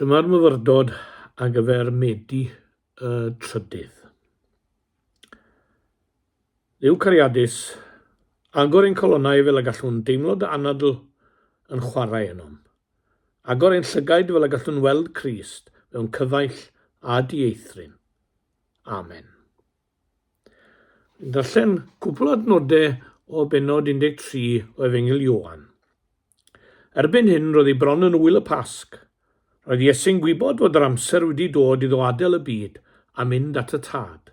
Dyma'r myfyrdod ar gyfer Medi y trydydd. Dduw cariadus, agor ein colonnau fel y gallwn deimlo dy anadl yn chwarae ynom. Agor ein llygaid fel y gallwn weld Crist mewn cyfaill a dieithryn. Amen. Yn darllen cwpl o adnodau o bennod 13 o Efengyl Ioan. Erbyn hyn roedd hi bron yn ŵyl y Pasg. Roedd Iesu'n gwybod fod yr amser wedi dod iddo adael y byd a mynd at y Tad.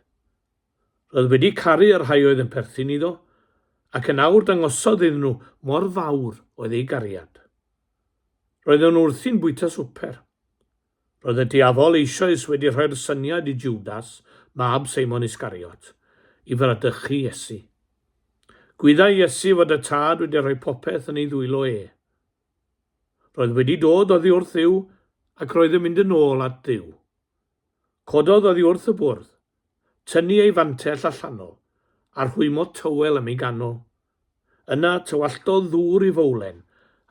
Roedd wedi caru y rhai oedd yn perthyn iddo, ac yn awr dangosodd iddyn nhw mor fawr oedd ei gariad. Roedden nhw wrthi'n bwyta swper. Roedd y diafol eisoes wedi rhoi'r syniad i Jwdas, mab Seimon Iscariot, i fradychu Iesu. Gwyddai Iesu fod y Tad wedi rhoi popeth yn ei ddwylo e. Roedd wedi dod oddi wrth Dduw ac roedd yn mynd yn ôl at Dduw. Cododd oddi wrth y bwrdd, tynnu ei fantell allanol, a rhwymo tywel am ei ganol. Yna tywalltodd ddŵr i fowlen,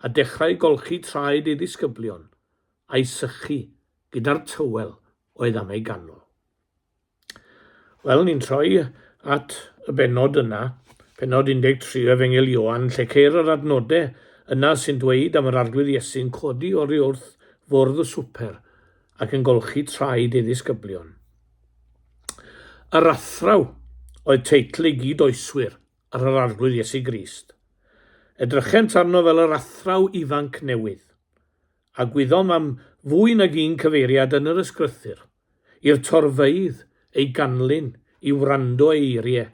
a dechrau golchi traed ei ddisgyblion, a'i sychu gyda'r tywel oedd am ei ganol. Wel, ni'n troi at y bennod yna, pennod 13 o Efengyl Ioan, lle ceir yr adnodau yna sy'n dweud am yr Arglwydd Iesu'n codi oddi wrth fwrdd y swper ac yn golchi traed ei ddisgyblion. Yr athraw oedd teitl ei gyd-oeswyr ar yr Arglwydd Iesu Grist. Edrychent arno fel yr athraw ifanc newydd, a gwyddom am fwy nag un cyfeiriad yn yr Ysgrythur I'r torfeydd ei ganlyn i wrando ei eirie.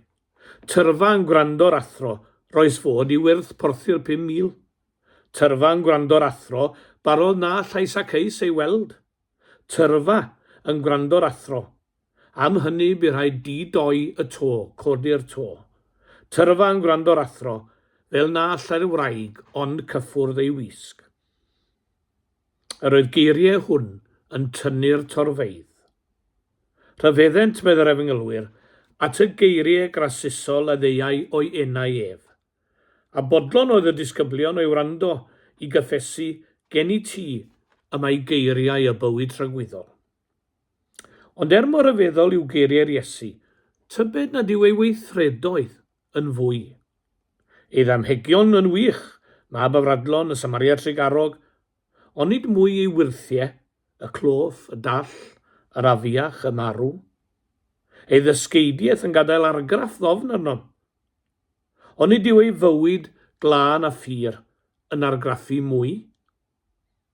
Tyrfa yn gwrando'r athro, roes fod i wyrth porthi'r 5,000. Tyrfa yn gwrando'r athro, barodd na allai Saceus ei weld. Tyrfa yn gwrando'r athro. Am hynny bu rhaid di-doi y to, codi'r to. Tyrfa yn gwrando'r athro, fel na allai'r wraig ond cyffwrdd ei wisg. Yr oedd geiriau hwn yn tynnu'r torfeydd. Rhyfeddent, medd yr Efengylwyr, at y geiriau grasusol a ddeuai o'i enau ef. A bodlon oedd y disgyblion o'i wrando i gyffesu, Gen i ti y mae geiriau y bywyd tragwyddol. Ond er mor ryfeddol yw geiriau'r Iesu, tybed nad yw ei weithredoedd yn fwy. Ei ddamhegion yn wych, mab afradlon, y Samaria trugarog, ond nid mwy ei wyrthiau, y cloff, y dall, yr afiach, y marw. Ei ddysgeidiaeth yn gadael argraff ddofn arnom. Ond nid yw ei fywyd glân a phur yn argraffu mwy.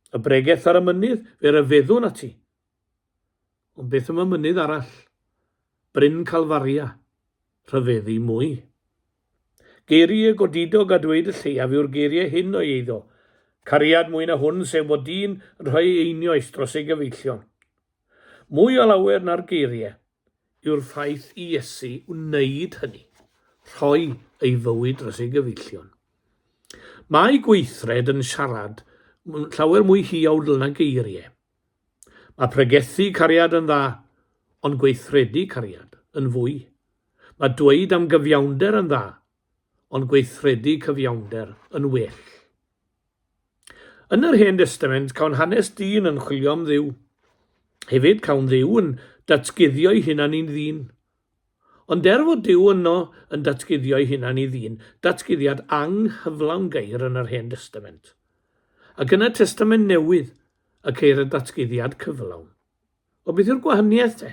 Y bregeth ar y mynydd, fe ryfeddwn ati. Ond beth am y mynydd arall? Bryn Calfaria, rhyfeddu mwy. Geiriau godidog a dweud y lleiaf yw'r geiriau hyn o'i eiddo. Cariad mwy na hwn, sef bod dyn yn rhoi ei einioes dros ei gyfeillion. Mwy o lawer na'r geiriau yw'r ffaith i Iesu wneud hynny, rhoi ei fywyd dros ei gyfeillion. Mae gweithred yn siarad llawer mwy huawdl na geiriau. Mae pregethu cariad yn dda, ond gweithredu cariad yn fwy. Mae dweud am gyfiawnder yn dda, ond gweithredu cyfiawnder yn well. Yn yr Hen Destament, cawn hanes dyn yn chwilio am Dduw. Hefyd, cawn Dduw yn datguddio'i hunan i'n ddyn. Ond er fod Duw yno yn datguddio'i hunan i ddyn, datguddiad anghyflawn geir yn yr Hen Destament. Ac yn y Testament Newydd y ceir y datguddiad cyflawn. O beth yw'r gwahaniaeth te?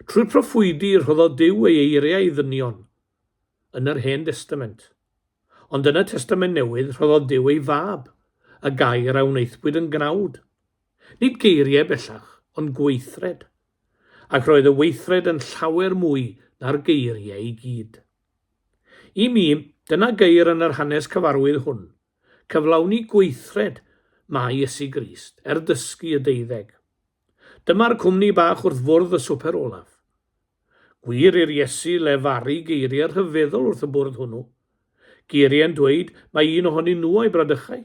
Trwy'r proffwydi rhoddodd Duw ei eiriau i ddynion yn yr Hen Destament. Ond yn y Testament Newydd rhoddodd Duw ei Fab, y gair a wnaethpwyd yn gnawd. Nid geiriau bellach, ond gweithred. Ac roedd y weithred yn llawer mwy na'r geiriau i gyd. I mi, dyna geir yn yr hanes cyfarwydd hwn, cyflawni gweithred mae Iesu Grist, er dysgu y deuddeg. Dyma'r cwmni bach wrth fwrdd y swper olaf. Gwir i'r Iesu lefaru geiriau rhyfeddol wrth y bwrdd hwnnw. Geiriau'n dweud mai un ohonyn nhw a'i bradychai.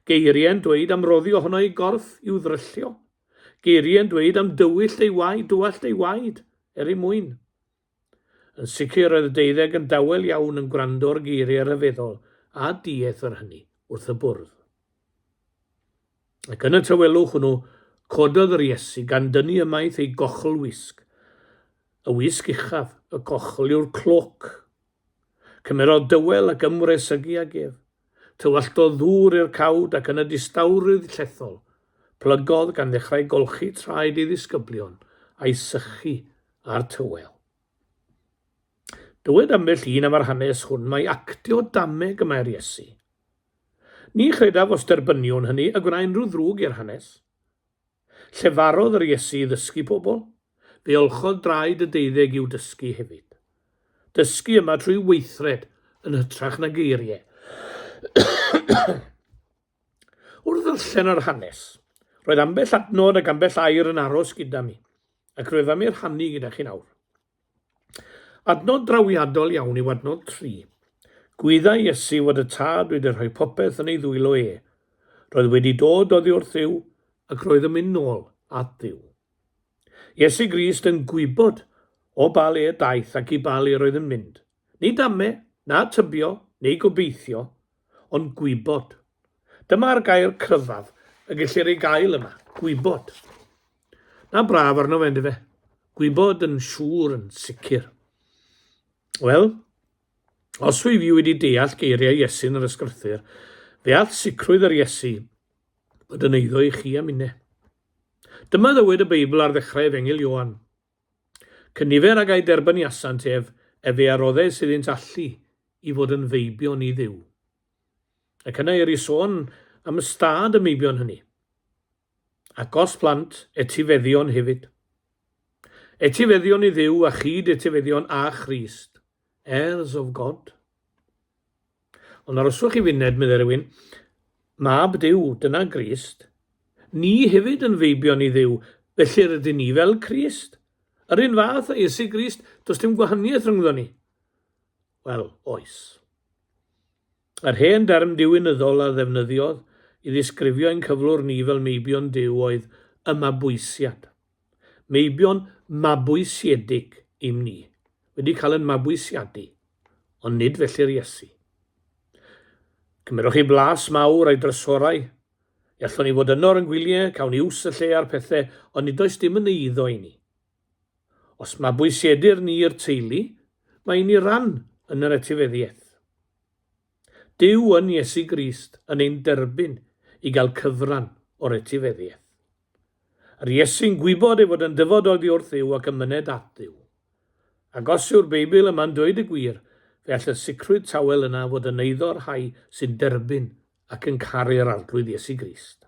Geiriau'n dweud am roddi ohono ei gorff i'w ddryllio. Geiriau'n dweud am dywyllt ei waed, dywallt ei waed, er ei mwyn. Yn sicr roedd y deuddeg yn dawel iawn yn gwrando ar geiriau rhyfeddol a diaeth yr hynny wrth y bwrdd. Ac yn y tawelwch hwnnw, cododd yr Iesu gan dynnu ymaith ei gochl wisg. Y wisg uchaf, y cochl, yw'r cloc. Cymerodd dywel ac ymwresygu ag ef. Tywalltodd ddŵr i'r cawd ac yn y distawrwydd llethol, plygodd gan ddechrau golchi traed ei ddisgyblion a'i sychu â'r tywel. Dywed ambell un am yr hanes hwn mai actio dameg y mae'r Iesu. Ni chredaf os derbyniwn hynny y gwna unrhyw ddrwg i'r hanes. Llefarodd yr Iesu i ddysgu pobl, fe olchodd draed y deuddeg i'w dysgu hefyd. Dysgu yma trwy weithred yn hytrach na geiriau. Wrth ddarllen yr hanes, roedd ambell adnod ac ambell air yn aros gyda mi, ac rwyf am ei rhannu gyda chi nawr. Adnod drawiadol iawn yw adnod 3. Gwyddai Iesu fod y Tad wedi rhoi popeth yn ei ddwylo e. Roedd wedi dod oddi wrth Dduw ac roedd yn mynd nôl at Dduw. Iesu Grist yn gwybod o ba le y daeth ac i ba le roedd yn mynd. Nid ame, na tybio, neu gobeithio, ond gwybod. Dyma'r gair cryfaf y gellir ei gael yma, gwybod. Na braf arno fe, yndyfe? Gwybod yn siŵr, yn sicr. Wel, os wyf i wedi deall geiriau Iesu yn yr Ysgrythur, fe all sicrwydd yr Iesu fod yn eiddo i chi a minne. Dyma ddywed y Beibl ar ddechrau Efengyl Ioan. Cynifer ag a'i derbyniasant ef, efe a roddes iddynt allu i fod yn feibion i Dduw. Ac yna i'r i sôn am ystâd y meibion hynny. Ac os plant, etifeddion hefyd. Etifeddion i Dduw a chyd etifeddion â Christ, heirs of God. Ond aroswch i funed, meddai rhywun, Mab Duw, dyna Grist. Ni hefyd yn feibion i Dduw, felly rydyn ni fel Crist. Yr un fath â Iesu Grist, does dim gwahaniaeth rhyngddo ni. Wel, oes. Yr hen derm diwinyddol a ddefnyddiodd i ddisgrifio ein cyflwr ni fel meibion Duw oedd y mabwysiad. Meibion mabwysiedig i'm ni, wedi cael yn mabwysiadu, ond nid felly'r Iesu. Cymerwch chi blas mawr a'i drysorau. I allwn ni fod yno ar yn gwyliau, cawn iws y lle a'r pethau, ond nid oes dim yn eiddo i ni. Os mabwysiedir ni i'r teulu, mae i ni ran yn yr etifeddiaeth. Duw yn Iesu Grist yn ein derbyn i gael cyfran o'r etifeddiaeth. Yr Iesu'n gwybod ei fod yn dyfod oddi wrth Dduw ac yn myned at Dduw. Ac os yw'r Beibl yma'n dweud y gwir, fe all y sicrwydd tawel yna fod yn eiddo'r rhai sy'n derbyn ac yn caru'r Arglwydd Iesu Grist.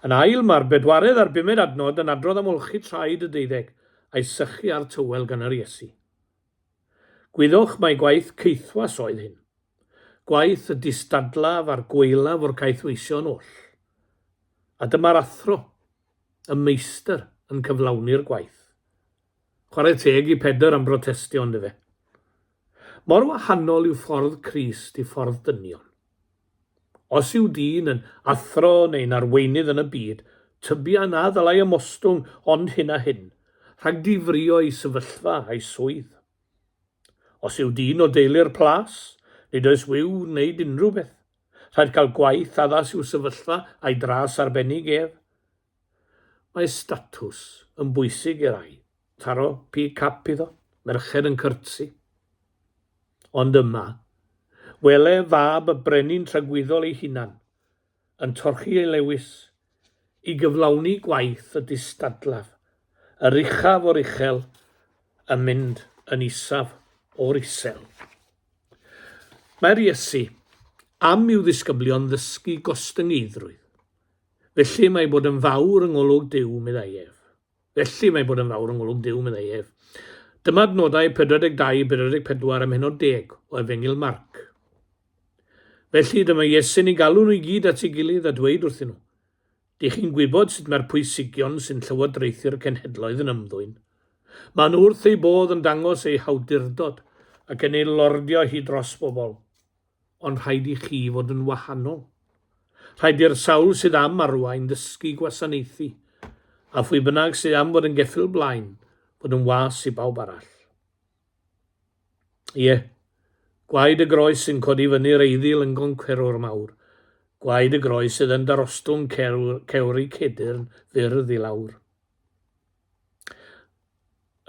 Yn ail, mae'r bedwaredd a'r bumed adnod yn adrodd am olchi traed y deuddeg a'i sychu â'r tywel gan yr Iesu. Gwyddwch mai gwaith caethwas oedd hyn. Gwaith y distadlaf a'r gwaelaf o'r caethweision oll. A dyma'r athro, y meistr, yn cyflawni'r gwaith. Chwarae teg i Pedr am brotestio, on'd ife? Mor wahanol yw ffordd Crist i ffordd dynion. Os yw dyn yn athro neu'n arweinydd yn y byd, tybia na ddylai ymostwng ond hyn a hyn, rhag difrïo ei sefyllfa a'i swydd. Os yw dyn o deulu'r plas, nid oes wiw wneud unrhyw beth. Rhaid cael gwaith addas i'w sefyllfa a'i dras arbennig ef. Mae statws yn bwysig i rai. Taro pig cap iddo, merched yn cyrtsi. Ond yma, wele fab y brenin tragwyddol ei hunan, yn torchi ei lewys, i gyflawni gwaith y distadlaf, yr uchaf o'r uchel, yn mynd yn isaf o'r isel. Mae'r Iesu am i'w ddisgyblion ddysgu gostyngeiddrwydd. Felly mae bod yn fawr yng ngolwg Duw, meddai ef. Felly mae bod yn fawr yng ngolwg Duw, meddai ef. Dyma adnodau 42 i 44 ym mhennod deg o Efengyl Marc. Felly dyma Iesu'n eu galw nhw i gyd at ei gilydd a dweud wrthyn nhw, Dych chi'n gwybod sut mae'r pwysigion sy'n llywodraethu'r cenhedloedd yn ymddwyn. Maen nhw wrth eu bodd yn dangos eu hawdurdod ac yn ei lordio hi dros bobl. Ond rhaid i chi fod yn wahanol. Rhaid i'r sawl sydd am arwain ddysgu gwasanaethu, a phwy bynnag sydd am fod yn geffyl blaen, fod yn was i bawb arall. Ie, gwaed y groes sy'n codi fyny'r eiddil yn goncwerwr mawr. Gwaed y groes sydd yn darostwng cewri cedyrn fyrdd i lawr.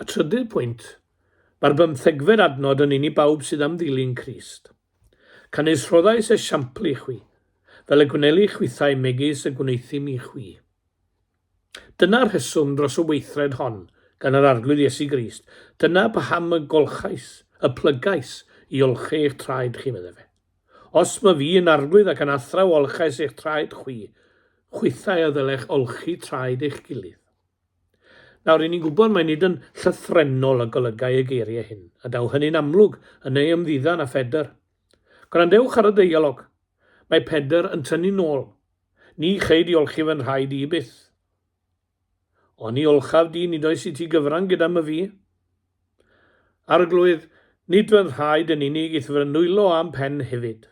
Y trydydd pwynt, mae'r bymthegfed adnod yn un i bawb sydd am ddilyn Crist. Canys rhoddais esiampl i chwi, fel y gwneli chwithau megis y gwneuthum i chwi. Dyna'r rheswm dros y weithred hon gan yr Arglwydd Iesu Grist, dyna paham y golchais, y plygais, i olchi eich traed chi, medde fe. Os ma fi yn Arglwydd ac yn Athraw olchais eich traed chwi, chwithau a ddylech olchi traed eich gilydd. Nawr, ry'n ni'n gwybod mai nid yn llythrennol y golygai y geiriau hyn, a daw hynny'n amlwg yn ei ymddiddan â Phedr. Gwrandewch ar y deialog. Mae Pedr yn tynnu nôl. Ni chei di olchi fy nhraed i byth. Oni olchaf di, nid oes i ti gyfran gyda myfi. Arglwydd, nid fy nhraed yn unig, i'th fy nwylo a'm pen hefyd.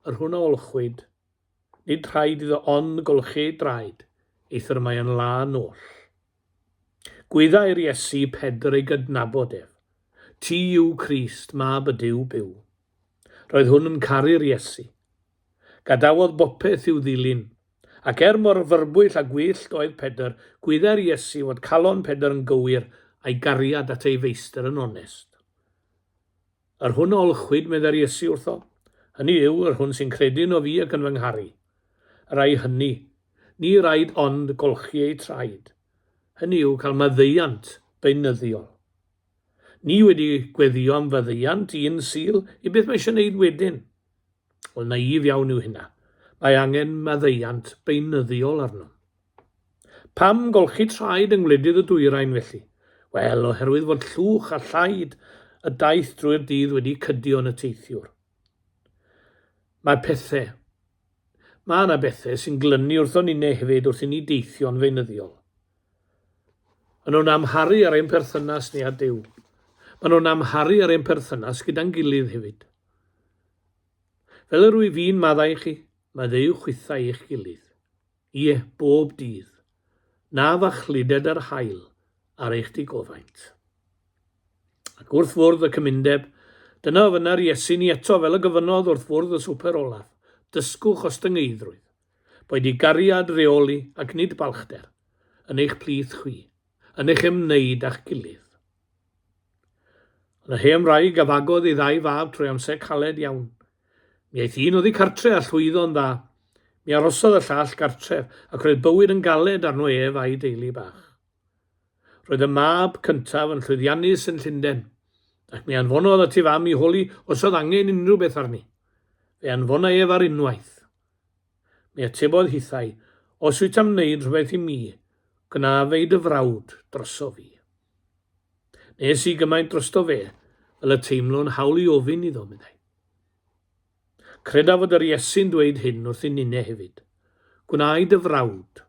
Yr hwn a olchwyd, nid rhaid iddo ond golchi ei draed, eithr y mae yn lân oll. Gwyddai'r Iesu Pedr ei gydnabod ef. Ti yw Crist, Mab y Duw byw. Roedd hwn yn caru'r Iesu. Gadawodd bopeth i'w ddilyn. Ac er mor fyrbwyll a gwyllt oedd Pedr, gwyddai'r Iesu fod calon Pedr yn gywir a'i gariad at ei feistr yn onest. Yr hwn a olchwyd, meddai'r Iesu wrtho, hynny yw, yr hwn sy'n credu ynof fi ac yn fy ngharu. Y rhai hynny, ni raid ond golchi eu traed, hynny yw, cael maddeuant beunyddiol. Ni wedi gweddïo am faddeuant un Sul, i beth mae eisiau wneud wedyn? Wel, naïf iawn yw hynna. Mae angen maddeuant beunyddiol arnom. Pam golchi traed yng ngwledydd y dwyrain felly? Wel, oherwydd fod llwch a llaid y daith drwy'r dydd wedi cydio yn y teithiwr. Mae pethe. Mae yna bethe sy'n glynu wrthon ninne hefyd wrth i ni deithio'n feunyddiol. Maen nhw'n amharu ar ein perthynas ni â Duw. Maen nhw'n amharu ar ein perthynas gyda'n gilydd hefyd. Fel yr wyf fi'n maddau i chi, maddeuwch chwithau i'ch gilydd. Ie, bob dydd. Na fachluded yr haul ar eich digofaint. Ac wrth fwrdd y cymundeb, dyna ofynna'r Iesu ni eto fel y gofynnodd wrth fwrdd y swper olaf, dysgwch ostyngeiddrwydd. Boed i gariad reoli ac nid balchder, yn eich plith chwi, yn eich ymwneud â'ch gilydd. Ond y hen wraig a fagodd ei ddau fab trwy amser caled iawn. Mi aeth un oddi cartre a llwyddo'n dda. Mi arosodd y llall gartref, ac roedd bywyd yn galed arno ef a'i deulu bach. Roedd y mab cyntaf yn llwyddiannus yn Llundain, ac mi anfonodd at ei fam i holi os oedd angen unrhyw beth arni. Fe anfonai ef ar unwaith. Mi atebodd hithau, Os wyt am wneud rhywbeth i mi, gwna fe i dy frawd drosof fi. Nes i gymaint drosto fe, fel y teimlwn hawl i ofyn iddo, meddai. Credaf fod yr Iesu'n dweud hyn wrthyn ninne hefyd. Gwnai dy frawd.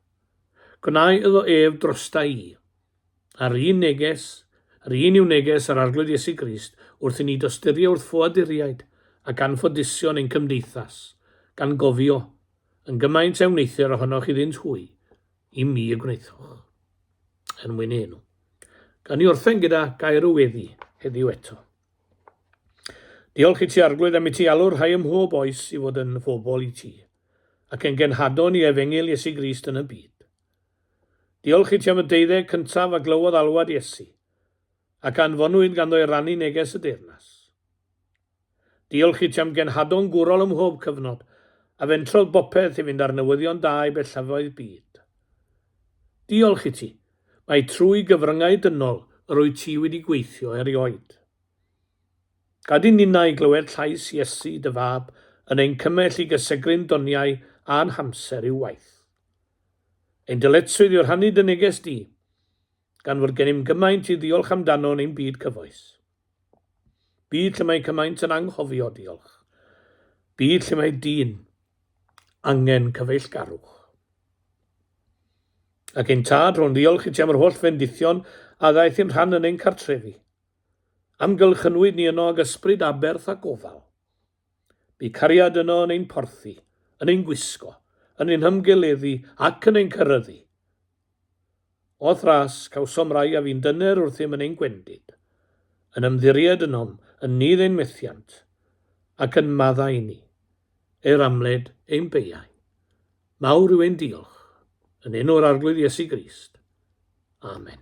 Gwnai iddo ef drosta i. A'r un neges, yr un yw neges yr Arglwydd Iesu Grist wrth i ni dosturio wrth ffoaduriaid ac anffodusion ein cymdeithas, gan gofio, yn gymaint a wneuthur ohonoch iddynt hwy, i mi y gwnaethoch. Er mwyn ei enw. Gan i orffen gyda gair o weddi heddiw eto. Diolch i ti Arglwydd am i ti alw'r rhai ym mhob oes i fod yn fobl i ti, ac yn genhadon i efengyl Iesu Grist yn y byd. Diolch i ti am y deuddeg cyntaf a glywodd alwad Iesu, ac a anfonwyd ganddo i rannu neges y deyrnas. Diolch i ti am genhadon gwrol ym mhob cyfnod, a fentrodd bopeth i fynd â'r newyddion da i bellafoedd byd. Diolch i ti, mai trwy gyfryngau dynol yr wyt ti wedi gweithio erioed. Gad i ninnau glywed llais Iesu, dy Fab, yn ein cymell i gysegru'n doniau a'n hamser i'w waith. Ein dyletswydd yw rhannu dy neges di, gan fod gennym gymaint i ddiolch amdano yn ein byd cyfoes. Byd lle mae cymaint yn anghofio diolch. Byd lle mae dyn angen cyfeillgarwch. Ac ein tad, rhown ddiolch i ti am yr holl fendithion a ddaeth i'n rhan yn ein cartrefi. Amgylchynwyd ni yno ag ysbryd aberth a gofal. Bu cariad yno yn ein porthi, yn ein gwisgo, yn ein hymgeleddu ac yn ein ceryddu. O'th ras, cawsom rai a fu'n dyner wrthym yn ein gwendid, yn ymddiried ynom yn nydd ein methiant, ac yn maddau i ni. Er amled ein beiau. Mawr yw ein diolch, yn enw'r Arglwydd Iesu Grist. Amen.